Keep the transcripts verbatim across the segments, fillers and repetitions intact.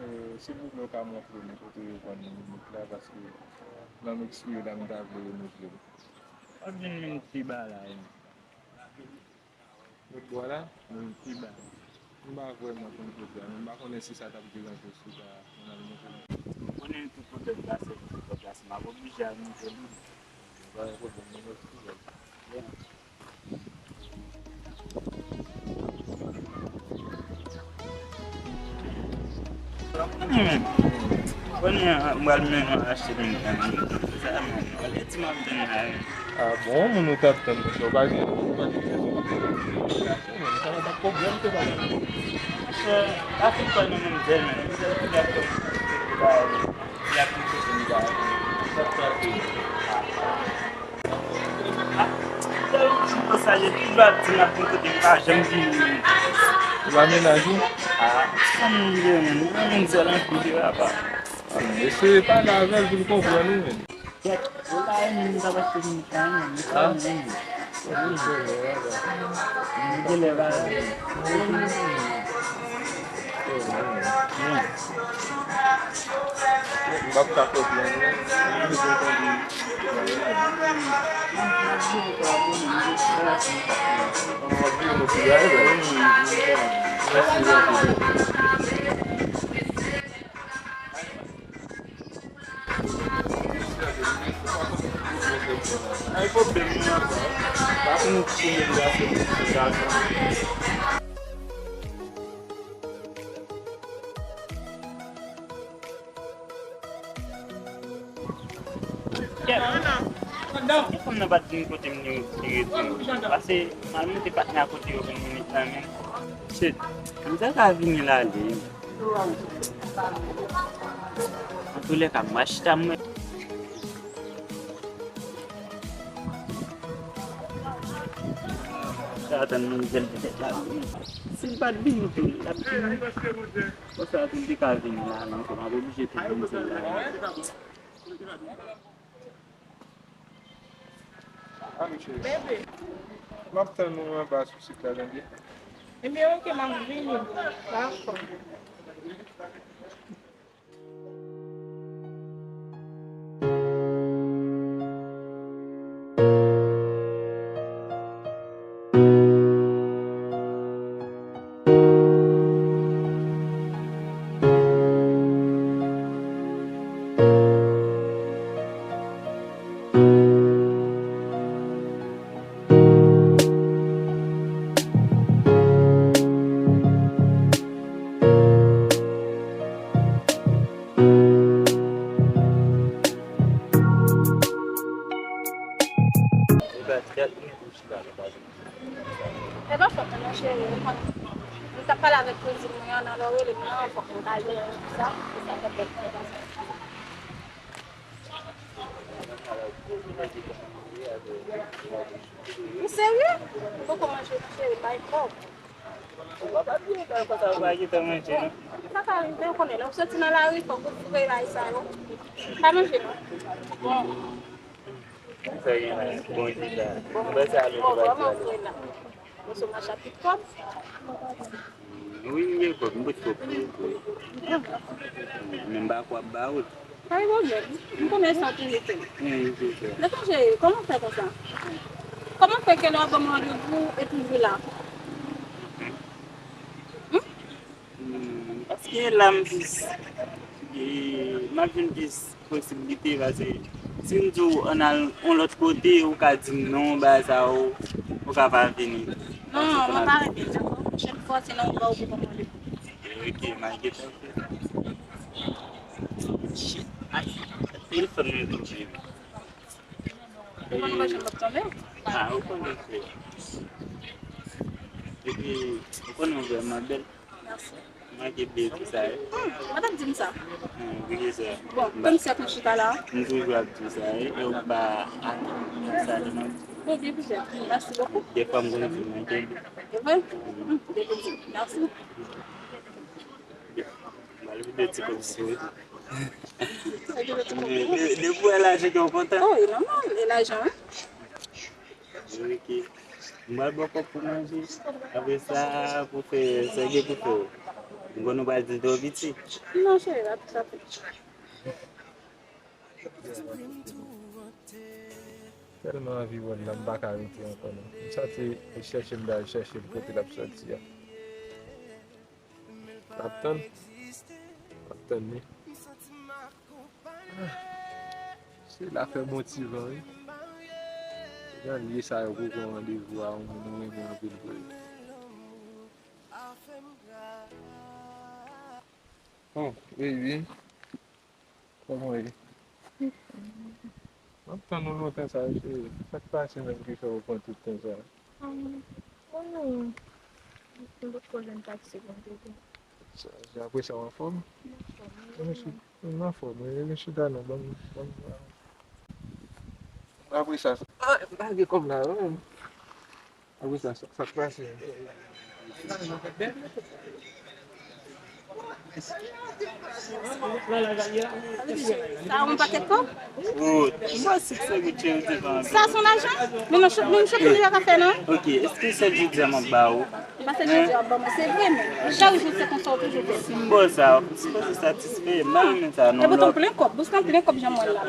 Euh, silvouplè, w ka montre m kote yo vann minik la, paske nan m ekspire la, m ta vle renouvelem. Ap vin minik pi ba la, wi. Lòt bò la? Wi, pi ba. M pa vrèman konn kote a, men m pa konnen si sa t ap deranje w si w ta konn al montre m. Ou konnen tout kote m pase, tout kote m pase, m ap oblije al montre li. Pa gen pwoblèm, mwen mèsi. Konnen, konnen, m pral mennen w achte minik la, men sa menm, wale ti m ap tann la, wi. Ah bon, moun ou t ap tann, monchè, ou pa gen, ou pa gen rezon pou te vin achte, men sa pa t ap pwoblèm, se pa. Monchè, pa fin kwè nan manmzèl, men manmzèl ki ap fè m kote la, wi. Li ap vin kote m la, wi. Sa t ap fè. Ah, tèl ti konsa, yo toujou ap di m ap vin kote m, pa janm vini menm. Ou pa mennaj ou? Ah, sa m vle menm, mwen menm sèl anpil, wi, papa. Ah, eseye pale avè l pou l konprann ou menm. Kèt, ou pa renmen m, m t ap achte minik la, menm, m pa renmen. M genlè pa renmen. M p ap ka fè byen, non. M bezwen tande. Ay, pwoblèm nan, pa pou nou ti moun gason, ti gason. Kèt, si fanm nan pa t vin kote m, li, li rete. Pase, m al monte patnè a kote yo vin minik la, men. Shit, m te ka vini la, li. Antoulèka, m va chita, mwen. Sa tann manmzèl petèt la. Si l pa t vini tou, l ap vini. Konsa tou, l te ka vini la, non, m ap oblije tou vini sèl la. Ah, m cheri. Bebe. M ap tann ou anba sou sit la, tande? Ebyen, oke, m ap vini. Dakò. E pa fòt mwen non, cheri, ou konn. Mwen t ap pale avèk kouzin mwen an, nan lè w rele m nan, fòk mwen ta jere tout sa, e sa fè bèl konprann. Ou serye? Ou poko manje non, cheri, bay kòb. Ou pa bliye kay konsa ou pa gentan manje, non? Sa ka rive, ou konnen, lè w soti nan lari, fòk ou fouye bagay sa yo. Pa manje, non. Bon. Sa gen la, bon di sa. Bon, mwen sa ale, bon, kòman ou fè la? Ou sou mache ak tout kòb? Wi, m gen kòb, m pote kòb pou ou. Men m pa kwè ap ba ou l. Pa gen pwoblèm. M konnen sa w toujou fè. Wi, se sa. Men sonje, kòman w fè konsa? Kòman w fè ke lè w ap ban m randevou, ou toujou la? Hmm? Hmm, paske la m plis, e, m ap jwenn plis posiblite, paske si m di w ann al yon lòt kote, ou ka di m non, bagay sa yo, ou ka pa vini. Non, mwen pa renmen, dakò? Pwochèn fwa, se nan yon ba ou pou ban m randevou. Ok, m a gentan fè. Shit, ay, telefòn mwen tonbe. Ou konnen pa janm ap tonbe? Ah, ou konnen, frè. Epi, ou konnen ou vrèman bèl. Mèsi. M manke bliye di sa, wi. Hmm, ou t ap di m sa? Hmm, wi, se sa. Bon, kòm se ak nou chita la. M toujou ap di sa, wi. E ou pa atann sa, non. Bon, byen, poutèt. Mèsi bokou. Defwa, m konn di manke. E vre? Hmm, byen di. Mèsi. Ba l vide ti kòb sou. Depi w wè lajan ke w kontan. Oh, e nòmal, e lajan, wi. Ok. M pral ba w kòb pou manje. Apre sa, pou fè, sa gen pou fè. M konn ou pral di l twò piti. Non, cheri, pa tout sa fè. Tèlman anvi wè l la, m pa ka rete ankò non. M santi e chèche m ta al chèche l kote l ap sòti a. M ap tann. M ap tann li. Ah, se l ap fè bon ti van wi. Jan l ye sa yo pou pran randevou a yon moun ou renmen anpil vre. Oh, baby. Kòman w ye? M ap tann ou lontan sa, cheri. Sa k pase menm ki fè w pran tout tan sa? Mwen, m potko jwenn taksi pou m te vin. Sa, apre sa, w anfòm? M anfòm, wi. Mwen, m anfòm, wi. Vin chita non, ban m, ban m. Apre sa, sa. Ah, m pa gen kòb la, wi. Apre sa, sa, sa k pase? Sa yon pakèt kòb? Oh, bon, si se vit, cheri, te pa anpil. Sa se yon lajan? Men non, ch-, men chòp li pa ka fè non. Ok, èske sèl jodi a m ap ba ou? Se pa sèl jodi a w ap ban mwen, se vre, men chak jou se konsa w toujou fè. Si m ba w sa, ou sipoze satisfè, m pa renmen sa non. Epoutan w plen kòb, bous lan plen kòb jan m wè l la.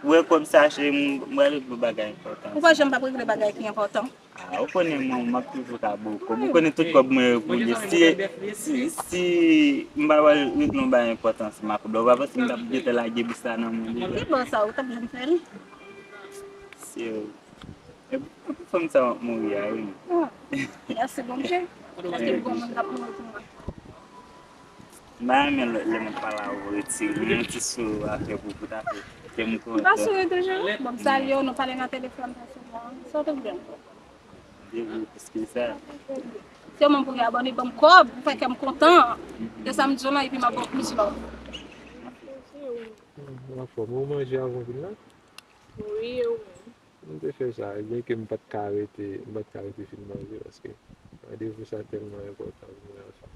Ou wè kòb sa, cheri, m, m pral regle bagay enpòtan. Ou pa janm p ap regle bagay ki enpòtan. Ah, ou konnen mwen, m ap toujou ka ba w kòb. Ou konnen tout kòb mwen yo pou li. Si, si, si m pa pral regle yon bagay enpòtan ansanm ak kòb la, ou pa panse m t ap gentan lage bous la nan men w deja? Ki bò sa, ou t ap janm fè l? Se, e, pou fanm sa w ap mouri a, wi. Ah, mèsi Bondye. Paske m gon moun k ap mouri pou mwen. M pa renmen lè, lè m ap pale avè w, retire m yon ti sou afè pou, pou ta fè kè m kontan. M pa souri toujou. Bon, m salye w, nou pale nan telefòn, sa se bon. Sa w te vle ankò? M te vle plis ke sa. Se ou menm pou gen abòne, ban m kòb, ou fè kè m kontan. Se sa m di w lan, epi m ap ba w plis love. M anfòm, ou manje avan w vin la? Wi, e ou menm? M te fè sa, byenke m pa t ka rete, m pa t ka rete fin manje, paske randevou sa tèlman enpòtan pou mwen anfen.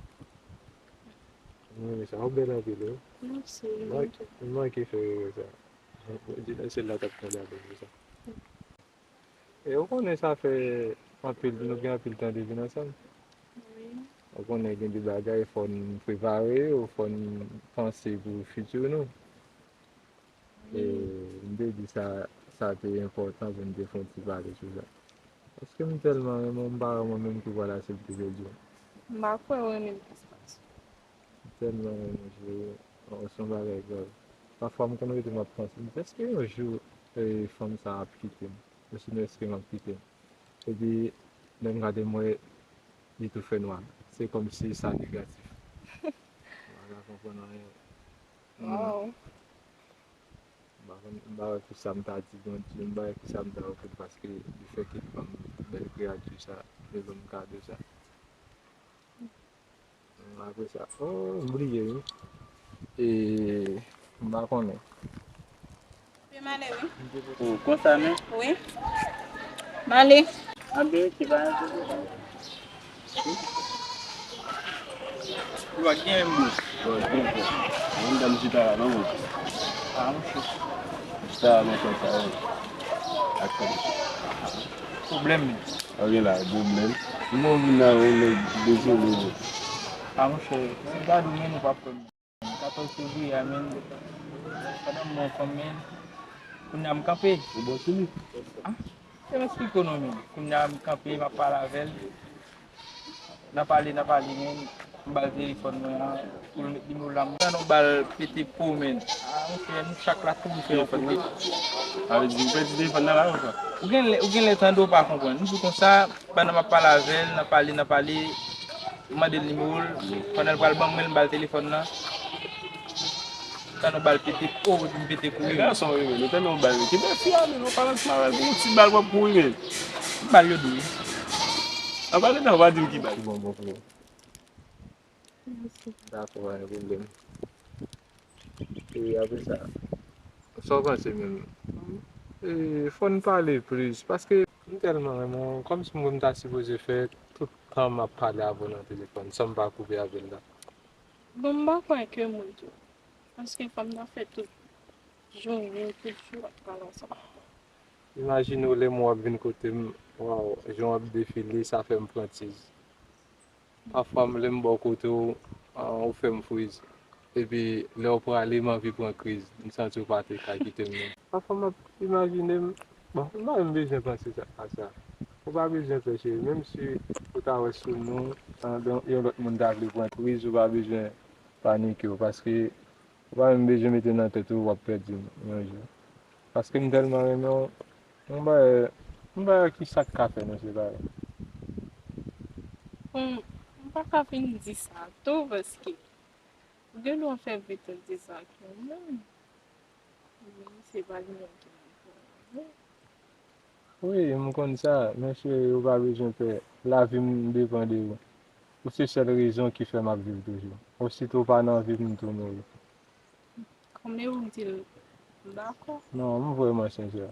M renmen sa, ou bèl anpil, wi. Mèsi, ou menm tou. M manke fè erè sa. Di nan sèl la t ap tande avè m sa. E ou konnen sa fè anpil, nou gen anpil tan de vin ansanm. Wi. Ou konnen gen de bagay fò n prepare yo, fò n panse pou fiti nou. E m te di sa, sa te enpòtan pou n te fè yon ti pale sou sa. Paske m tèlman renmen w, m pa wè mwen menm ki pral aksepte pèdi w. M pa kwè w renmen m plis pase. M tèlman renmen w, cheri, se yon bagay grav. Pafwa m konn rete m ap panse, m di èske yon jou, e, fanm sa ap kite m? Osinon èske m ap kite l? Epi, lè m gade m wè li tou fè nwa. Se kòmsi sa negatif. M pa ka konprann anyen. Waw. M pa konn, m pa wè kisa m ta di Bondye, m pa wè kisa m ta ofri l paske li fè kèk fanm bèl kreyati sa, li ban m kado sa. Apre sa, oh, m bliye wi. E, m pa konnen. Wi, m ale wi. Oh, konsa menm? Wi. M ale. Anben, se pa yon pwoblèm. Ou pa gen moun. Bon, gen bon. Mwen dam chita la, non, mwen. Ah, monchè. Chita la, non, konsa, wi. Ak sa. Pwoblèm. Ok la, pwoblèm. Mwen vin la, yon nèg dezole, wi. Ah, monchè, si m ta di w, men ou p ap kwè m. Katòz fevriye a, men, pandan m bon fanm, men, kounye a m kanpe. Ou bon sou li? Ah, se m eksplike w non, men. Kounye a m kanpe, m ap pale avè l. N a pale, n a pale, men, m ba l telefòn mwen an, pou l met nimewo l la. Mwen tann yon bal pete po, men. Ah, monchè, nou chak la kouri fè yon kote. Sa vle di, ou pèdi telefòn nan la, ou sa? Ou gen lè, ou gen lè tande, ou pa konprann. M di w konsa, pandan m ap pale avè l, n a pale, n a pale, m mande l nimewo l. Pandan l pral ban mwen l, m ba l telefòn nan. Sa nou ba l pete, oh, m pete kouri. Ki gason wi, men, nou tande yon bal, men. Ki bèl fi a, men, nou pale ansanm avè l, pou yon ti bal, w ap kouri, men. Bal yo dou wi. An pale nan, w a di m ki bal. Bon, bon, frè. Dakò, pa gen pwoblèm. E apre sa, sa w panse menm? E, fò n pale plis, paske m tèlman renmen w, kòmsi mwen m ta sipoze fè tout tan m ap pale avè w nan telefòn, san m pa koupe avè l la. Bon, m pa kwè ke moun tou. Paske fanm nan fè tout jounen, tout jou ap pale ansanm. Imajine w lè mwen w ap vin kote m, waw, jan w ap defile, sa fè m pran tiz. Pafwa, m, lè m bò kote w, Ah, ou fè m friz. Epi, lè w prale, m anvi pran kriz. M santi w pa te ka kite m non. Pafwa, m ap imajine m. Bon, m pa menm bezwen panse sa, a sa. Ou pa bezwen pè, cheri. Menm si ou ta wè sou nou, pandan yon lòt moun ta vle pran kriz, ou pa bezwen panike w, paske ou pa menm bezwen mete nan tèt ou w ap pèdi yon jou. Paske m tèlman renmen w, m pa wè, m pa wè ki sa k ka fè nou separe. Bon, m pa ka vin di sa tou, paske ou gen dwa fè vet an di sa ak yon moun. Men se pa li menm ki nan pwoblèm. Wi, m konn sa, men cheri, ou pa bezwen pè. Lavi m depann de ou. Ou se sèl rezon ki fè m ap viv toujou. Osito w pa nan vi m, m tou mouri. Kòm e ou m di l, m dakò. Non, m vrèman sensè.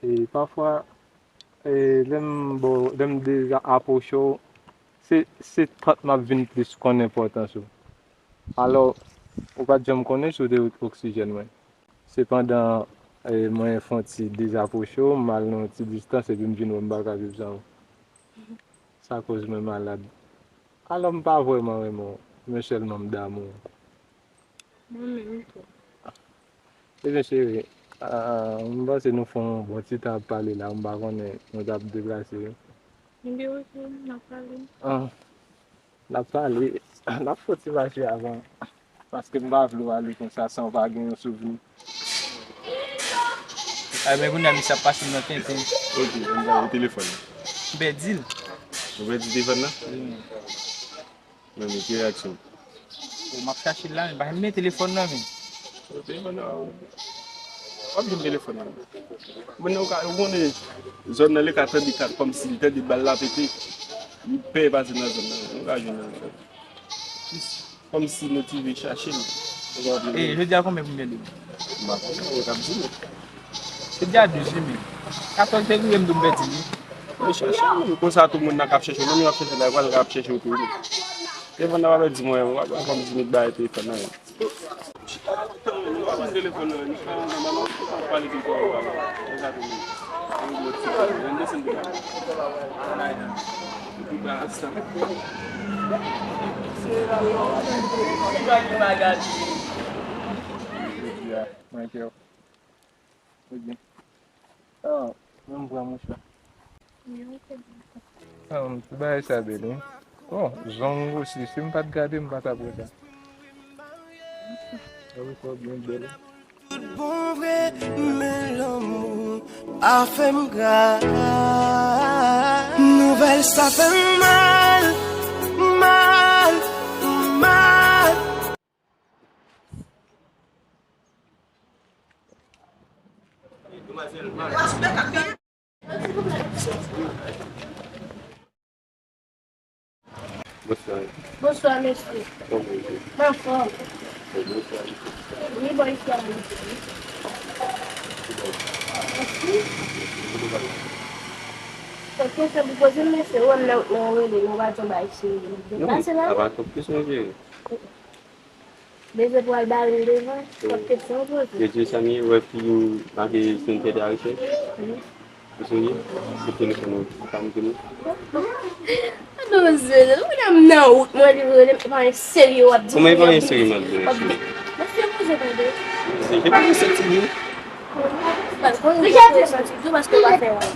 E pafwa, e lè m bo-, lè m deja apwoche w, se, se tant m ap vin plis konn enpòtans ou. Alò, ou pa t janm konnen si w te oksijèn mwen. Se pandan, e, mwen fè yon ti dezapwoche w, m al nan yon ti distans epi m vin wè m pa ka viv san ou. Sa koz mwen malad. Alò m pa vrèman renmen w, men sèlman m damou w. Mwen menm tou. Ebyen cheri, ah, m panse nou fè yon bon ti tan ap pale la, m pa konnen nou t ap deplase wi. Ebyen wi, wi, n ap pale. Ah, n ap pale, n ap fè yon ti mache avan. Paske m pa vle w ale konsa san w pa gen yon souvni. Ay, men kounye a misye ap pase m nan tenten. Ok, m ba ou telefòn nan. M pèdi l. Ou pèdi telefòn nan? Wi. Men, men, ki reyaksyon? Bon, m ap chache l la, men pa janm gen telefòn nan, men. Telefòn nan, w ap jwenn telefòn nan. Moun nan, ou ka, ou konnen, zòn nan, li ka tande kat kòmsi li tande bal la pete. Li pè pase nan zòn nan, ou ka jwenn nan. Kòmsi motive chache l. E, jodi a konbyen pou m gen demen? M pa konnen, ou k ap di m. Jodi a douz wi, men. Katòz fevriye m tou m pèdi li. Yo chache m, konsa tout moun nan k ap chèche w, menm yo ap chèche lakòl, k ap chèche w tou wi. Telefòn nan pa pèdi mwen, w ap, w ap fè m di met bay telefòn nan. Michael. Ebyen. Ah, menm pran mouchwa. Ah, ti bagay sa bèl wi. Oh, zong osi, si m pa t gade, m pa t ap wè sa. Sa wi, sa byen bèl. Tout bon vre, men lanmou a fè m gra. Nouvèl sa fè m mal, mal, mal. Bonswa. Bonswa, mesye. Kòman w ye? Mwen anfòm. Bonswa. Wi, bò isi a, mesye. Mèsi. Kèk kesyon pou poze l, mesye. Ou wè m nan wout mwen rele, nou pa di yon bagay serye. Deplase la. Apa twòp kesyon, mesye. Bezwen pou al bare m devan, twòp kesyon w poze. Mesye Samy, wè fi m make sou yon tè de rechèch. Ou sonje? Se telefòn ou pa m tande. Ado, mesye, ou konn m nan wout, mwen li rele m, pa yon serye w ap di. Kòman e pa yon serye m ap di, mesye? Mesye, poze tande. Mesye, se pa yon sentiman. Bon, poze tande sentiman, paske w pa fè wòl.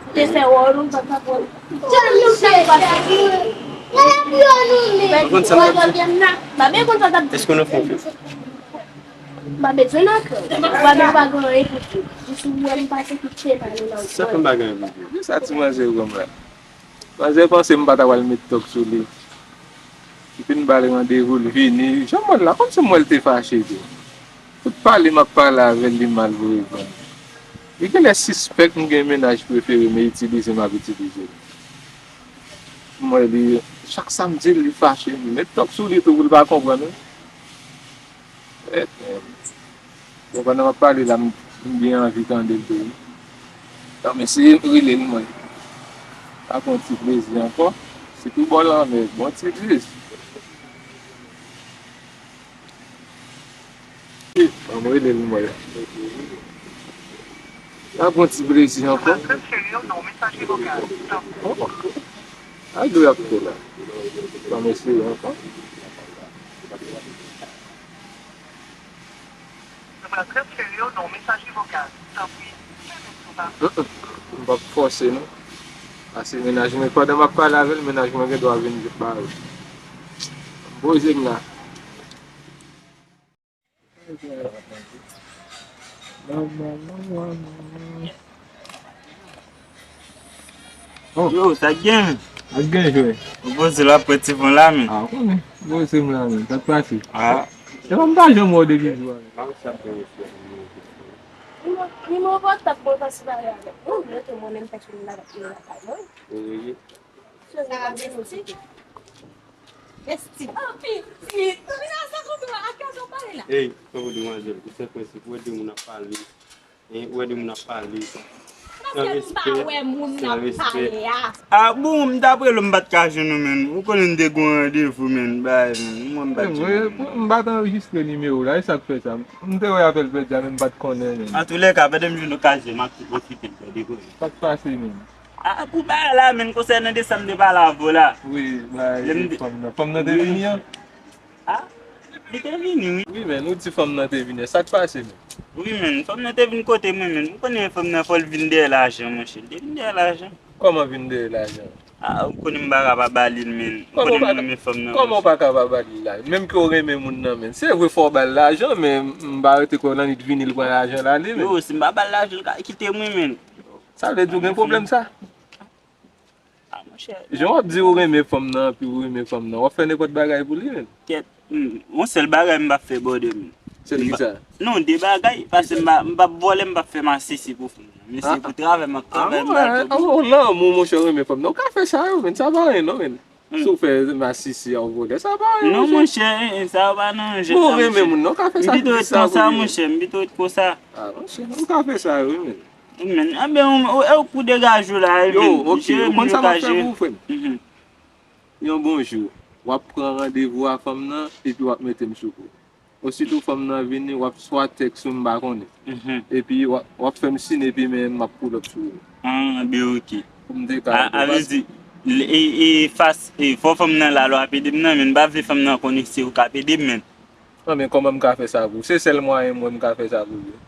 Ou te fè wòl ou, m pa t ap wè w. Ou konn sa m ap di? Èske w nan fè yon fim? M pa bezwen nan fim. Ou pa gen pa gen anyen pou di. Jis ou wè m pase tout se pale nan. Sa fè m pa gen anyen pou di? Sa ti manzè granm la. Manzè panse m pa ta pral met tòk sou li. Li fin ba l randevou, l vini. Jan m wè l la, kòmsi m wè l te fache tou. Tout pale m ap pale avè l, li mal voye vann. Li genlè sispèk m gen mennaj prefere m e itilize m ap itilize l. M wè li, chak sa m di l, li fache. M met tòk sou li tou pou l pa konprann wi. Bon, pandan m ap pale la, m, m byen anvi tande l tou wi. Donk, m eseye rele l mwen. Sa fè yon ti plezi ankò. Sitou bò lanmè, bon ti bris. Ban m rele l mwen. Sa fè yon ti plezi ankò. Oh. Sa dwe ap fè la. Ban m eseye ankò. Nou pral transfere w nan yon mesaje vokal. Tanpri, fèmen sou pa. M p ap fòse non. Pase mennaj mwen, pandan m ap pale avè l, mennaj mwen gen dwa vin bare. Poze m la. Yo, sa k gen? Sa k gen, jwe? Ou poze la, pran ti fon la, men. Ah, ou konnen. Poze m la, men. Sa k pase? Ah. E pa m pa janm wè w depi jou a. Nimewo pòtab mwen pase pale avèk ou, mwen te mwen menm pèsonèl la, la kay mwen. Sa va, Besti? Besti. Anpil. Ey, tankou demwazèl, ou san prensip, ou wè de moun ap pale, hein, ou wè de moun ap pale. Paske m pa wè moun n ap pale a. Ah, bon, m t ap rele w, m pa t ka jwenn ou, menn. Ou konnen m te gen yon randevou, menn, bay, menn. Mwen, m pa t jwenn ou. M pa t anrejistre nimewo w la, e sa k fè sa. M te wè apèl pèdi a, men m pa t konnen, menn. Antoulèka, pandan m jwenn okazyon, m ap tou pwofite l fè dekoze. Sa k pase, menn? Ah, pou bagay la, menn, konsènan de sa m te pale avè w la. Wi, bagay fanm nan. Fanm nan te vini an? Ah, li te vini, wi. Wi, menn, ou di fanm nan te vini an. Sa k pase, menn? Wi, menn, fanm nan te vin kote mwen, menn. Ou konnen fanm nan fò l vin dèyè lajan, monchè. Li te vin dèyè lajan. Kòman vin dèyè lajan? Ah, ou konnen m pa ka pa ba li l, menn. Ou konnen m renmen fanm nan, monchè. Kòman w pa ka pa ba li l la? Menm ke w renmen moun nan, menn. Se vre fò w ba l lajan, men m pa rete kwè w nan nit vini l pran lajan l ale, menn. Yo, si m pa ba l lajan, l ka kite m, wi, menn. Sa vle di w gen pwoblèm sa? Ah, monchè. Jan w ap di ou renmen fanm nan, anpi ou renmen fanm nan, w ap fè nenpòt bagay pou li, menn. Kèt, hmm, yon sèl bagay m p ap fè, brother, menn. Sèl kisa? Non, de bagay, paske m pa, m p ap vòlè, m p ap fè masisi pou fanm nan. Men se pou travay, m ap travay, m p ap... Ah, lanmou, monchè, renmen fanm nan. Ou ka fè sa, yo, menn. Sa pa anyen, non, menn. Si w fè masisi a w vòlè, sa pa anyen, monchè. Non, monchè, eh, eh, sa pa nan jèt la, monchè. Bon, ou renmen moun nan, ou ka fè sa. M pito ret konsa, monchè, m pito ret konsa. Ah, monchè, ou ka fè sa, wi, menn. Wi, menn. Anben, ou, ou, ou pou degaje w la, wi, menn. Yo, ok, ou konn sa m ap fè pou ou, frè m? Yon bon jou, w ap pran randevou a fanm nan, epi w ap mete m sou kou. Ositou fanm nan vini, w ap swa tèks ou, m pa konnen. Epi w ap, w ap fè m siyen, epi men m ap pull up sou ou. Ah, ben ok. Pou m te ka ede w. A vle di, e, e, fas, e, fò fanm nan la, lè w ap ede m nan, men m pa vle fanm nan konnen se ou k ap ede m, men. Anben, kòman m ka fè sa pou ou? Se sèl mwayen m wè m ka fè sa pou ou.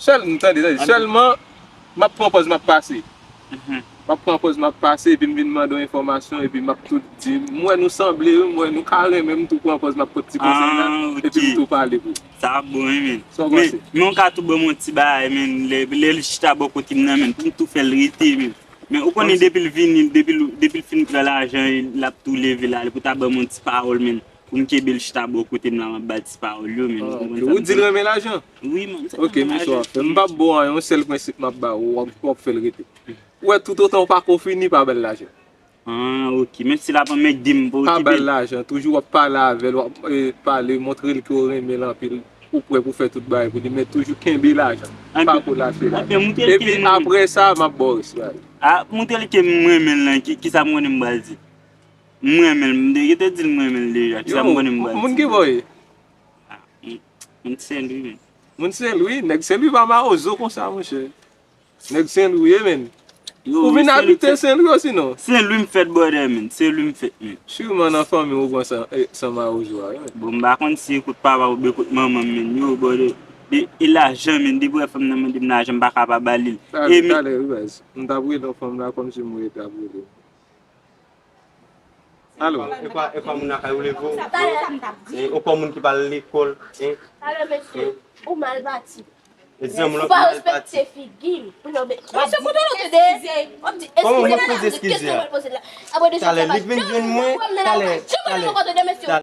Sèl, m tande, tande, sèlman, m ap pran pòz m ap pase. M ap pran pòz m ap pase, epi m vin mande w enfòmasyon, epi m ap tou di, m wè nou sanble, wi, m wè nou ka renmen, m tou pran pòz m ap pot ti konsèy la, epi m tou pale pou ou. Sa ap bon, wi, men. Sa w panse? Men, men w ka tou ban m yon ti bagay, men, lè, lè l chita bò kote m nan, men, pou m tou fè l rete, men. Men ou konnen depi l vini, depi l, depi l fin pran lajan, l ap tou leve l ale pou ta ban m yon ti pawòl, men. Pou m kenbe l chita bò kote m la, m ap ba l ti pawòl yo, men. Ah, ok. Ou di l renmen lajan? Wi, man, m di l renmen lajan. Ok, men sa w ap fè. M p ap ba w anyen, yon sèl prensip m ap ba w, w ap, w ap fè l rete. Ou wè, toutotan w pa ko fini, pa ba l lajan. Ah, ok. Menm si l ap anmède m pou w kite l. Pa ba l lajan. Toujou w ap pale avè l, w ap, eh, pale, montre l ke w renmen l anpil. Ou prè pou fè tout bagay pou li, men toujou kenbe lajan. Pa ko lage lajan. Epi apre sa, m ap ba w rès bagay. Ah, montre l ke m renmen l lan, ki, kisa m konnen m pral di? M renmen l, m te gentan di l m renmen l deja. Kisa m konnen m pral di? Moun ki bò ye? Ah, m, moun Sen Lwi, men. Moun Sen Lwi? Nèg Sen Lwi pa mawozo konsa, monchè. Nèg Sen Lwi ye, men. Ou vin abite Sen Lwi osinon? Sen Lwi m fèt, brother, men. Sen Lwi m fèt, men. Siman nan fanmi w ou pran san, eh, san mawozo a, wi, men. Bon, m pa konn si e kote papa oubyen kote manman m, men. Yo, brother. E, e lajan, men. Depi w wè fanm nan mande m lajan, m pa ka pa ba li l. Talè, talè, wi, baz. M t ap rele yon fanm la kòmsi m rete ap rele. Alo. E kwa, e kwa moun lakay ou leve w? Talè sa m t ap di. E, ou kwa moun ki pa al lekòl, hein? Talè, mesye, ou mal pati. E zanmi w la ki mal pati. Ou pa respekte figi m. Mesye, kote w tande? W ap di, eskize m, eskize m. Kòman mwen poze eskize a? Talè, li vin jwenn mwen, talè, talè.